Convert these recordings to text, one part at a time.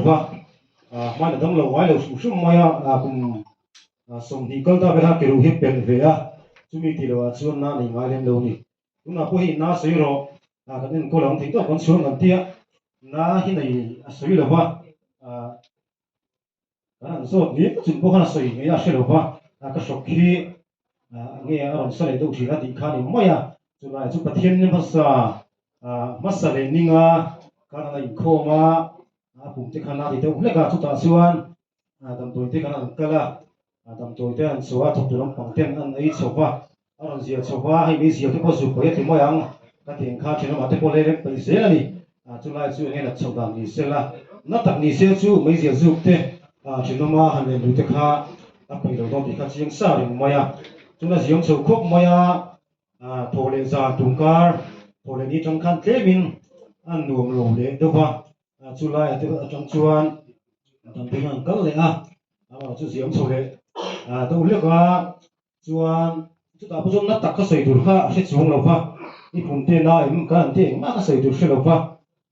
va, hmain a dam lo ngai lo hrim hrim mai a, kum 20 kal ta vela keruh hi pelh ve a, chumi tih loh ah chuan na nei ngai lem lo a ni. Tunah pawh hi na sawi rawh, kan enkawl ang thei tawp kan chhuang kan tia, na hi nei a sawi lo va, Kan han zawt ni chung pawh khan a sawi ngei a hre lo va, ka hrawk hi nge a rawn sa leh deuh thin a tih kha a ni mai a. Chulai chu Pathian ni hmasa hmasa leh ninga khan an inkhawm a, a pum te khan a ti deuh hlek a, chutah chuan damdawi te khan an kal a, damdawi te an chhuah a, thawktu lampang ten an ei chho va, A rawn zial chho va, hei mei zial te pawh zuk paih a ti mai ang, ka ti ang kha thenawmah te pawh lei reng paih zel a ni. Chulai chu enge nat chhoh dan ni se la, na tak ni se chu mei zial zuk te thenawma han len lui te kha a paih lo dawn tih kha chiang sa reng mai a. Chuna ziam chho khawp mai a, thaw leh zan tungkar thaw leh ni tang khan tlemin a nuam lo leh deuh va, chulai atang chuan damdawi an kal leh a, amaherawhchu chu ziam chho leh deuh hlek a. Chuan chutah pawh chuan na tak ka sawi tur kha a hre chuang lo va, i pum te na em ka han ti engmah ka sawi tur hre lo va,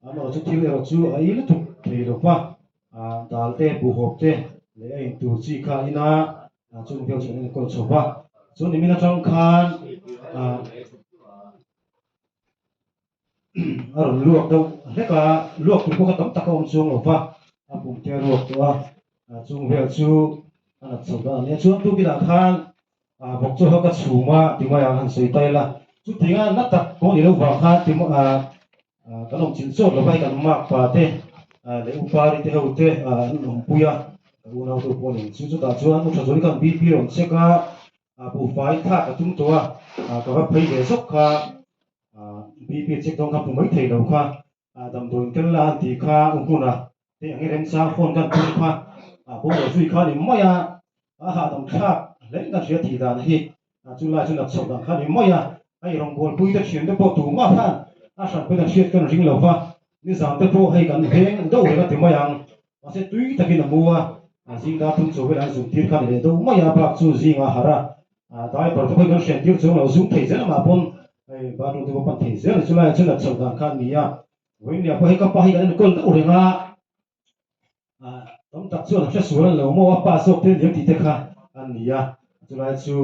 amaherawh chu thil erawh chu a ei lutuk thei lo va, dal te buhhawp te leh a in tur chi kha a in a, chung vel chu kan enkawl chho va, chuan nimin atang khan a rawn luak deuh hlek a, luak tur pawh kha tam tak a awm chuang lo va, a pum te a ruak tawh a, chung vel chu a nat chho dan a nia. Chuan tukinah khan vawk chaw kha ka chhum a ti mai ang han sawi ta ila, chutinga na tak pawh ni lo vang khan ti kan awm chilh chawt lo va, hei kan mak pa te leh upari te ho te an awmpui a, ka unau te pawh a ni ang chu, chutah chuan u Thazuali khan BP rawn check a, buhfai thlak a tum tawh a, ka va phei ve zawk kha. BP check dawn kha hmu mai thei lo kha damdawiin tel la an tih kha u hmuna hei ang i remchang phone kan tum kha boruak zui kha a ni mai a, a hahdam thlak hle in kan hria tih dan hi chu lai chu nat chhoh dan kha a ni mai a, hei rawngbawlpui te thian te pawh tumah khan a hran pawhin an hriat kan ring lo va, nizan te pawh hei kan veng deuh reng a ti mai ang, mahse tui takin a mu a, zingdar thum chaw vel an zun tir kha a ni leh deuh mai a, bak chu zingah a harh a. Diaper te pawh hi kan hriat tir chuang lo, zum thei zel amah pawn hei bathroom te pawh pan thei zel a ni. Chulaiah chuan nat chhoh dan kha a ni a, vawiin pawh hei ka pa hi kan enkawl deuh reng a, tam tak chuan a hre sual an lo maw a pa zawk te aniang tih te kha a ni a, chulai chu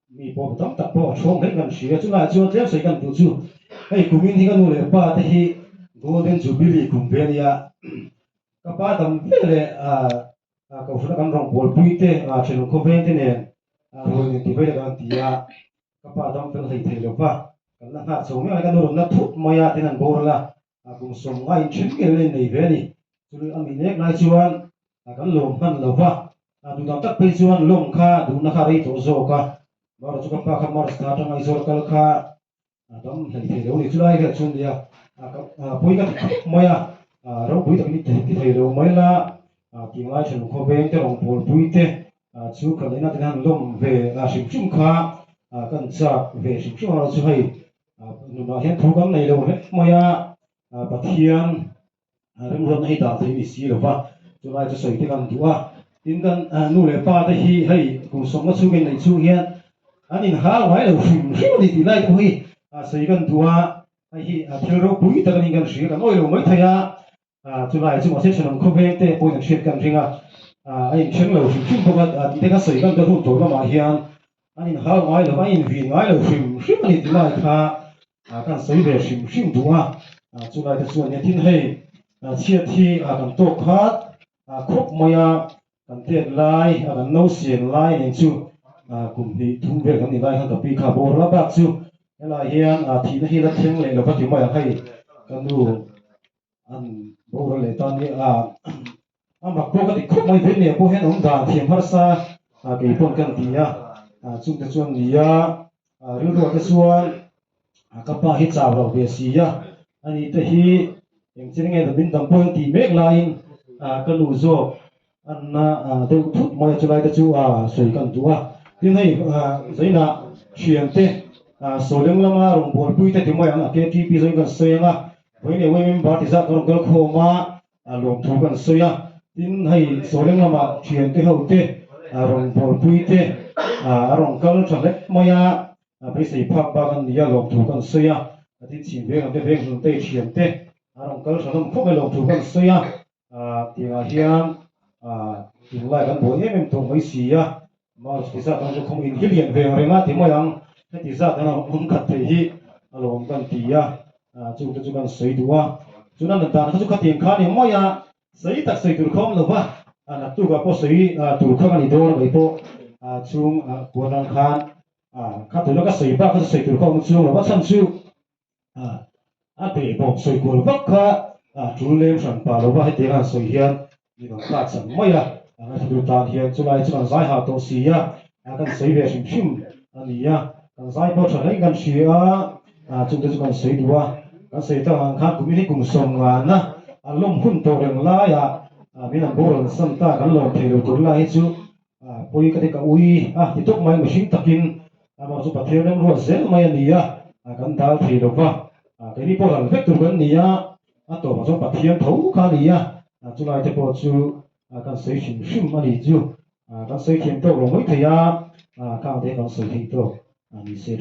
mi pawh tam tak pawh a thawng hleng kan hria. Chulaiah chuan tlem sawi kan duh chu hei kumin hi ka nu leh pa te hi Golden Jubilee kum ve a nia, ka pa dam ve leh Kohhrana kan rawngbawlpui te, thenawm khawveng te nen ruai nen ti vei kan ti a, ka pa dam fel hlei thei lo va, kan la nghak chho mek a, ka nu rawn na thut mai a, tin an boral a, kum 50 in then ngei la innei ve a ni. Chu a mi nek lai chuan kan lawm hman lo va, duhdan tak phei chuan lawm kha duhna kha rei tawh zawk a, Mara chu ka pa kha Mars thla atanga Aizawl kal kha A dam hlei thei lo ni chulai vel chu nia pawi ka ti khawp mai a, ropui takin i ti thei lo mai la, tih ngai thenawm khawveng te rawngbawlpui te chu ka neihna te han lawm ve hrim hrim kha kan chak ve hrim hrim a chu hei nunah hian thu kan nei lo hle mai a, Pathian Remruatna hi dah thei ni si lo va, chulai chu sawi te kan duh a. Tin, kan nu leh pa te hi hei kum 50 chhungin neih chhung hian an inhau ngai lo hrim hrim a ni tih lai te pawh hi sawi kan duh a. Hei hi thil ropui tak a niin kan hria, kan awih lo mai thei a. Chulai chu mahse thenawm khawveng te pawhin an hriat kan ring a, a inthen lo hrim hrim bawk a tih te kha sawi kan duh a hun tawh lamah hian an inhau ngai lo va, an invin ngai lo hrim hrim a ni tih lai kha kan sawi ve hrim hrim duh a, chulai te chuan nia tin hei chhiat hi kan tawk khat khawp mai a, kan tet lai kan no sian lai nen chu kum hnih thum vel kan ni lai khan ka pi kha bawr la bak chu helai hian thihna hi la thleng leh lo va ti mai ang hei ka nu An boral leh ta nia a, a mak pawh ka ti khawp mai ve nia pawh hian awm dan thiam harsa kei pawn kan ti a, chungte chuan nia rilruah te chuan ka pa hi chau lo ve si a, ani te hi engchen nge min dam pawh hian tih mek laiin ka nu zawk Anna deuh thut mai a chulai te chu a sawi kan duh a, tin hei zainah thiante Sawleng lama rawngbawlpui te ti mai ang a KTP zawng kan sawi ang a, vawiin leh women bar ti zat kan rawn kal khawm a, lawmthu kan sawi a, tin hei Sawleng lama thiante ho te rawngbawlpui te a rawn kal tha hle mai a, beisei phak bak an ni a lawmthu kan sawi a, tin chhim veng ang te veng hlun te thiante a rawn kal tha hlawm khawp mai lawmthu kan sawi a. Tiangah hian tunlai kan buai em em tawh mai si a, March ti zat ang chu khawng in hi lian ve ang reng a ti mai ang, heti zat ang awm khat thei hi a lawm kan ti a, chungte chu kan sawi duh a. Chuan a dan kha chu khatiang kha a ni mai a, sawi tak sawi tur kha awm lo va, naktukah pawh sawi tur kha ka ni dawn a mai pawh chung kuan ang khan kha tuna ka sawi bak kha chu sawi tur kha awm chuang lo va, chhan chu A behbawm sawi kual vak kha tul lem hran pah lo va, hetiang han sawi hian mi rawn kah chang mai a, a ngaithla tan hian chulai chu kan zai hah tawh si a, kan sawi ve hrim hrim a ni a, kan zai pawh tha hle kan hria a, chungte chu kan sawi duh a, kan sawi tak ang khan kumin hi kum sawmngana a lawm hun tawh reng laiah min an boral san ta kan lawm thei lo tur lai hi chu Pawi ka ti ka ui a ti tawp mai mihring takin amah chu Pathian remruat zel mai a ni a, kan dal thei lo va, keini pawh ral vek tur kan ni a, a tawpah chuan Pathian tho kha a ni a, chulai te pawh chu kan sawi hrim hrim a ni chu, kan sawi thiam tawk lo mai thei a, khang te kan sawi theih tawk a ni se tha.